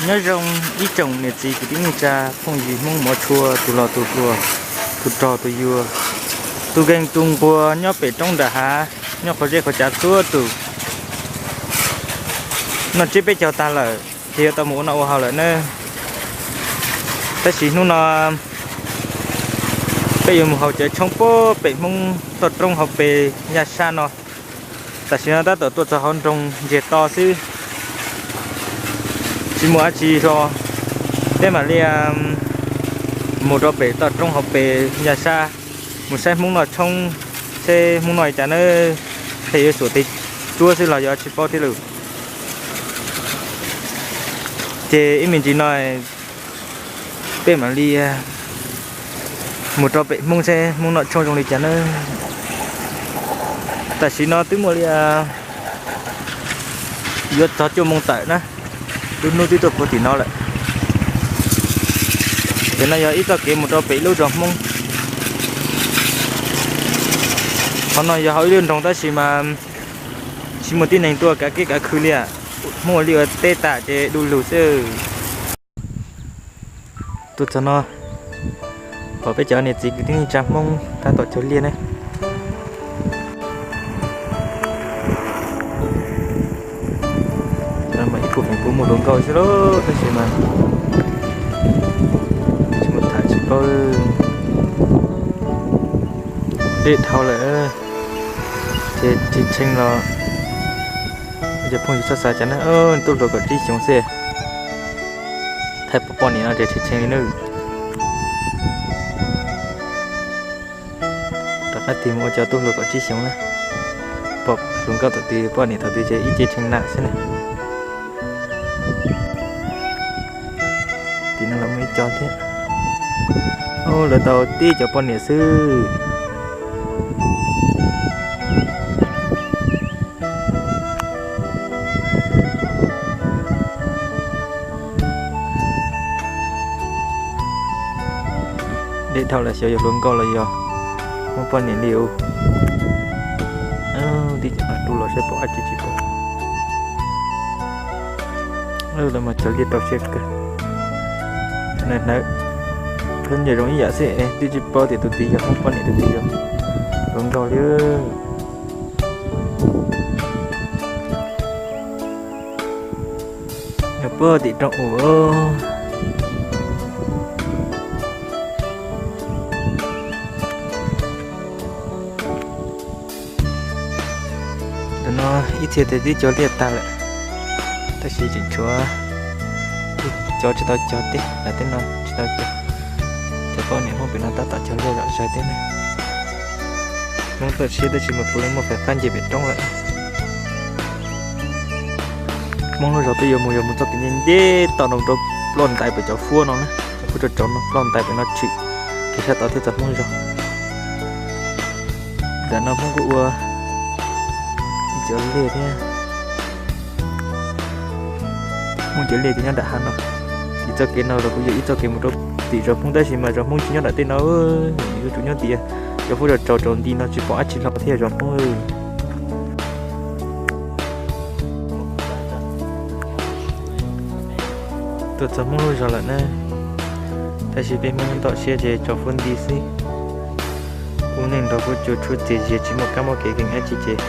Nyob zoo ib tsoom niam txiv kwv tij neej tsa phooj ywg Hmoob mov tshua, tus laus tus hluas, tus rog tus yuag, tus nkeeg tus nquag nyob pem roob nram hav, nyob qhov zej qhov tsav txhua tus. Noj tsiab peb caug tag lawm ces yuav tau mus ua noj ua haus lawm na. Tab sis hnub no peb yuav mus haus cawv tshoob puag pem Hmoob toj roob hauv pes yaj sab no. Tam sim no tab tom tuaj txog hauv nroog ntsiag to xwb, tsis muaj dab tsi hlo. Peb mam li mus rau pem toj roob hauv pes yaj sab, mus saib Hmoob noj tshoob, saib Hmoob noj li cas na, thiaj yuav xuam tes tsuab xwb los yuav tsis paub thiab lawm. Ces ib me ntsis no peb mam li mus rau pem Hmoob saib Hmoob noj tshoob zoo li cas na. Tam sim no twb muaj li yuav txog cuaj moos tawm na, lub hnub twb tuaj puag tim no lawm. Ces no yog ib txoj kev mus rau pem lub zos Hmoob. Qhov no yog hauv ib lub nroog tab sis mas tsis muaj tib neeg tuaj kav kiab kav khw li, Hmoob ua liaj ua teb tas ces du lug xwb. Tuaj txog no pom peb cov niam txiv kwv tij neej tsa Hmoob tab tom cog liaj ne. Ib pub feem pub muaj hluas nkauj xwb lauj, tab sis mas tsis muaj tham tsis paub. Dej dhau lawm ces ris tshee los, cov phooj ywg txhob xav cas na, tub hluas kaum tsib xyoos xwb, thaij poj niam no ces ris tshee li nawb. Rov qab tig mus ua cov tub hluas kaum tsib xyoos na, pom hluas nkauj thaum twg poj niam thaum twg ces ib ce tshee nam xwb na. Tim no los muaj ib co thiab. Lawv tau tib cov poj niam xwb. Dej dhau lawm xyov yog hluas nkauj los yog muaj poj niam li ub. Tib cov no rub los saib pom dab tsi tsis pom. Lawv mas cog liaj rau siab kawg. Hnawv, hnawv, khaub ncaws zoo ib yam xwb, twb tsis paub tias tus twg yog muaj poj niam tus twg yog hluas nkauj li. Nyob puag tim rooj ub. Ntawm no ib txhia tes twb cog liaj tag lawm, tab sis tseem tshuav ib co tsis tau cog teb, yav teb no tsis tau cog. Cov poj niam Hmoob pem no tab tom cog liaj zom zaws thiab ne. Hmoob tuaj siab tab sis mas puav leej muaj fais fab nce pem roob lawm. Hmoob lub zos peb yuav mus, yuav mus txoj kev nce nce toj no rau ploj ntais pem cov huab no na, cov huab rau rau no ploj ntais pem no tshwm kev sab tod thiab txog Hmoob zos. Nram no Hmoob kuj ua ib cov liaj thiab. Hmoob cov liaj ces nyob nram hav no. Tim txoj kev no los kuj yog ib txoj kev mus rau tim zos Hmoob tab sis mas zos Hmoob tsis nyob nram tej no, yuav tsum nyob tim cov huab rau rau nti no tsis pom dab tsi hlo thiab zos Hmoob. Tuaj txog Hmoob lub zos lawm na, tab sis peb Hmoob ntxhov siab ces tso fuab nti xwb. Ub neej nrog fuab cua tshuab txias zias tsis muaj kab muaj kev keev dab tsi ces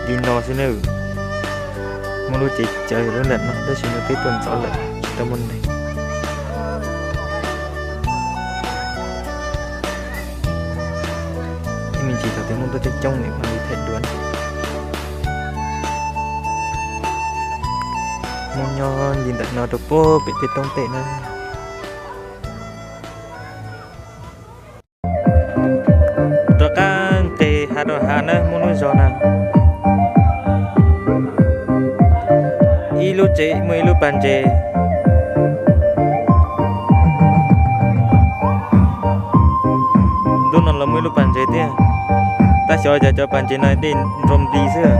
li no xwb na. Muaj lub tsev cawv lub nram no tab sis mas peb tuaj ntxov lawm tsis tau muaj neeg. Ib me ntsis thaum twg Hmoob tuaj coob coob nim mam li thaij dua. Hmoob nyob li ntawm no rau puag pem tej roob tej na. Rov qab nqes hav rau hav na, Hmoob lub zos na. Ib lub tsev muaj ib lub pas ntses. Ntu no los muaj ib lub pas ntses thiab, tab xyov cas cov pas ntses no dej nrov nti xwb.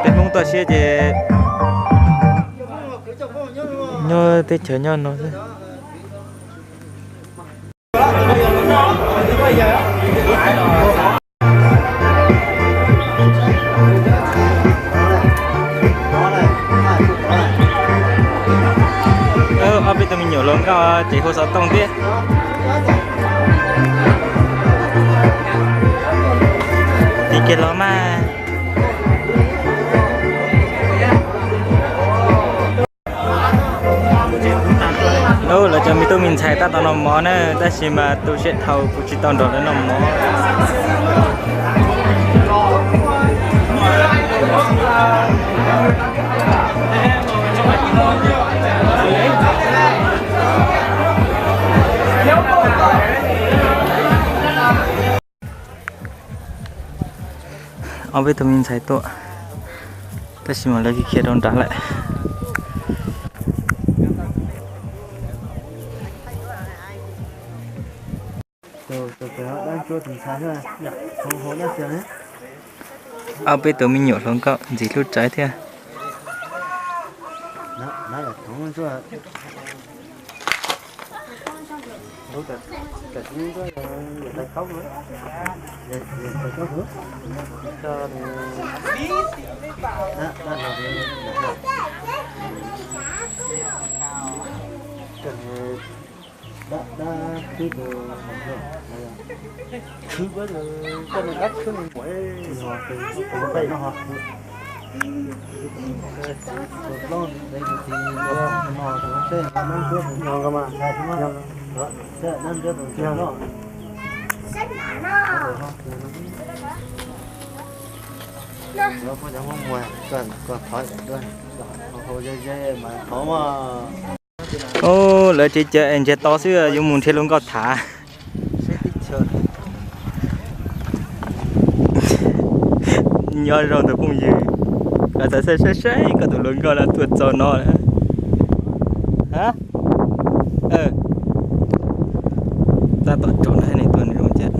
Peb Hmoob toj siab ces nyob teb chaws nyob no xwb. Ob peb tug me nyuam hluas nkauj tseem hu xov tooj thiab. Tiv kiag los mas. Lawv cov me tub me ntxhais tab tom noj mov na, tab sis mas tu siab dhau kuv tsis tau nrog lawv noj mov. Ob peb tug me ntxhais tuaj, tab sis mas lawv khiav rau nrad lawm. Ob peb tug me nyuam hluas nkauj ntxim hlub tsawv thiab. Ub, lawv tsev caw es ntsiag to xwb, yuav mus nrhiav hluas nkauj tham. Nyob zoo tus phooj ywg, koj txawm saib saib saib koj tus hluas nkauj no tuaj txog no. Tab tom tso na, nws tuaj nws zoo cas.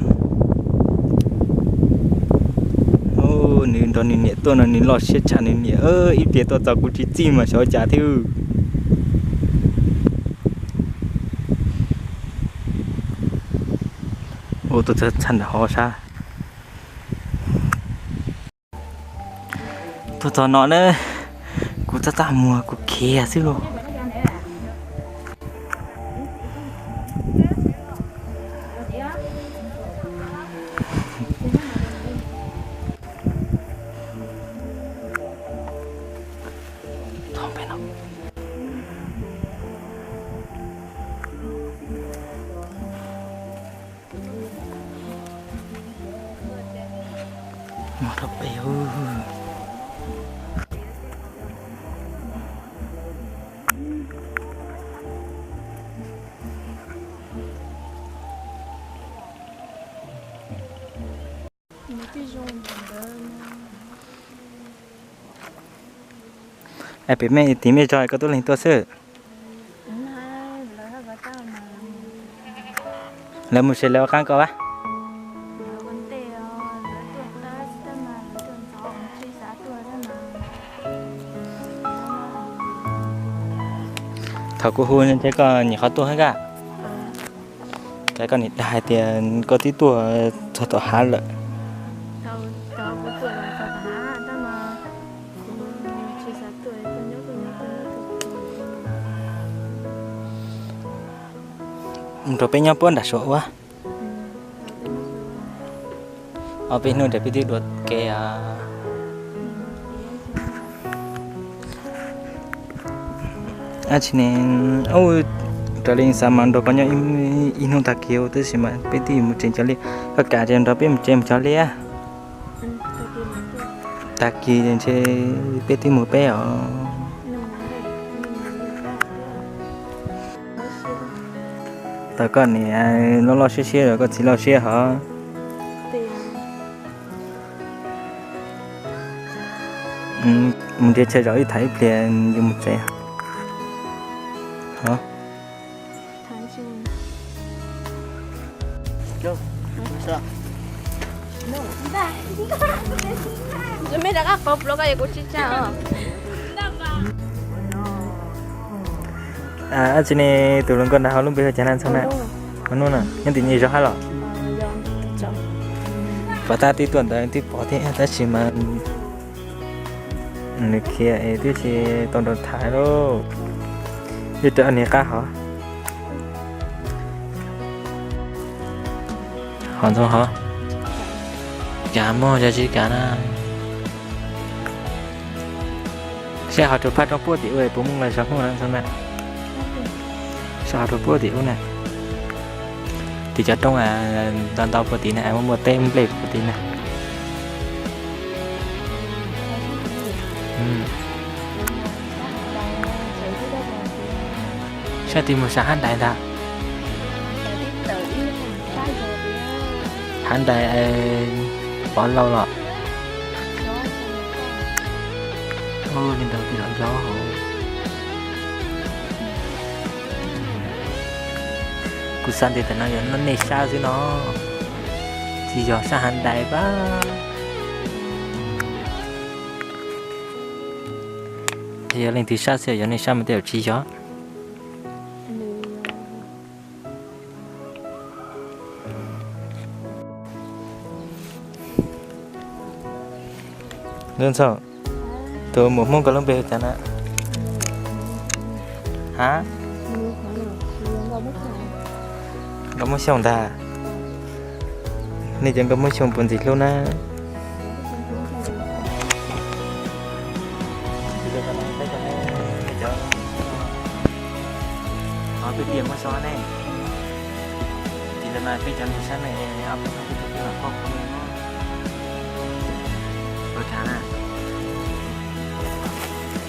Nws nrog nws niam tuaj no nws loj siab tshaj nws niam, ib pliag tuaj txog kuv tsis txij mas xyov cas thiab. Ua tuaj txog txhaj nram hov sab. Tuaj txog no na, kuv txaj txaj muag kuv khiav xwb lauj. Pem mej tim mej zog koj tub leeg tuaj xwb? Lawv mus tsev lawv ua qaab koj a? Thaum kuv hu ntshe koj nyuam qhuav tuaj hab. Koj niam dag hais tias koj twb tuaj txog tom hav lawm. Mus rau peb nyob puab nram suav ua. Ob peb hnub ntawd peb twb dua kev os. Ab tsi ne, raws li xav mas nrog koj nyob ib hnub tag kis tab sis mas peb twb mus tsev cov liaj, koj kam ces nrog peb mus tsev mus cov liaj. Tag kis ntshe peb twb mus peb os. Tau koj niam loj loj siab siab los koj txiv loj siab hov. Mus nrhiav chaw zaum ib tham ib pliag yuav mus tsev. Ab tsi ne, tus hluas nkauj nrag hauv lub npe hu cas na txhob na? Nub no nyob tim nej zos hab los? Pov tab twb tuaj ntawd twb pom thiab tab sis mas nws khiav es twb tsis tau nrog tham lauj. Yuav rau niag qab hov. Hov ntxoov hov. Kav muaj cov tsis kav na. Saib hov rau phaj roob puag tim ub puas muaj nqaij zog hnub na ntxoov na. Saib hov rau puag tim ub na. Tim cov roob ntau ntau puag tim na, muaj muaj teb nplej puag tim na. Sab tim mus sab hab dais ntag. Hab dais pov lauj los. Li ntawd twb los yog hauv. Kuv xav tias tam no yog nej sab xwb no, tsis yog sab hab dais pab. Yog leej twg sab xwb, yog nej sab mas tej zaum tsis yog. Ntxoov, tus muam Hmoob koj lub npe hu cas na? Ha? Nkauj Muab Xyooj ntag. Nej cov Nkauj Muab Xyooj puas ntxim hlub na? Peb tiag muab xyov ne. Ces ntawm no peb cov neeg sab ne, ob peb tug poj niam no. Puas kav na?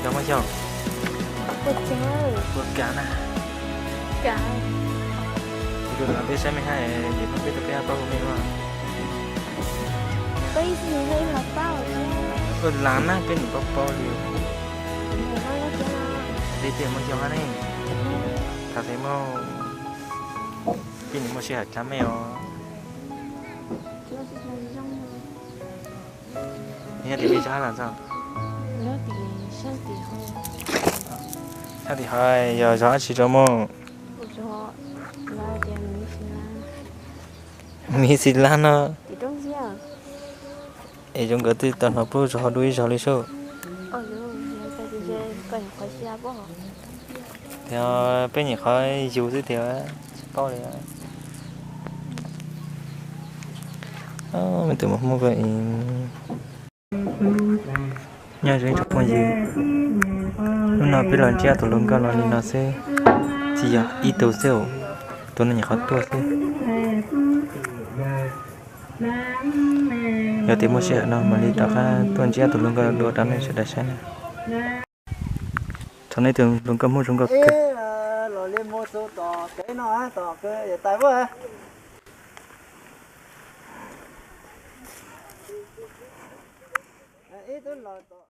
Nkauj Muab Xyooj, puas kav na? Ces ntawm no peb saib me hab, ces peb tau peb ob pab hu me no. Ua lav na peb nws paub paub li. Peb tiag muab xyov hab ne. Thav xev mog. Peb nws muaj sij hawm dlaab me os. Nyob tim peb sab los txog. Sab tim hov yog zog dab tsi rau mog? Mis Xis Lab no. Es zoo nkawd twb tau hnov pub zog dua ib zaug li sub. Tias peb nyuam qhuav yug xwb tias tsis paub li. Me tus muam Hmoob ko, nyob zoo ib tsoom phooj ywg, hnub no peb los ntsib ob tug hluas nkauj no li no xwb, tsis yog ib tug xwb, tus no nyuam qhuav tuaj xwb. Yog tias muaj sij hawm no mam li rov qab tuaj ntsib ob tug hluas nkauj dua rau nej sawv daws saib na. Thaum nej tus hluas nkauj Hmoob zoo nkauj kawg. Los li mus tus tom kev no tom kws yawm tais puab. Ib tug los tom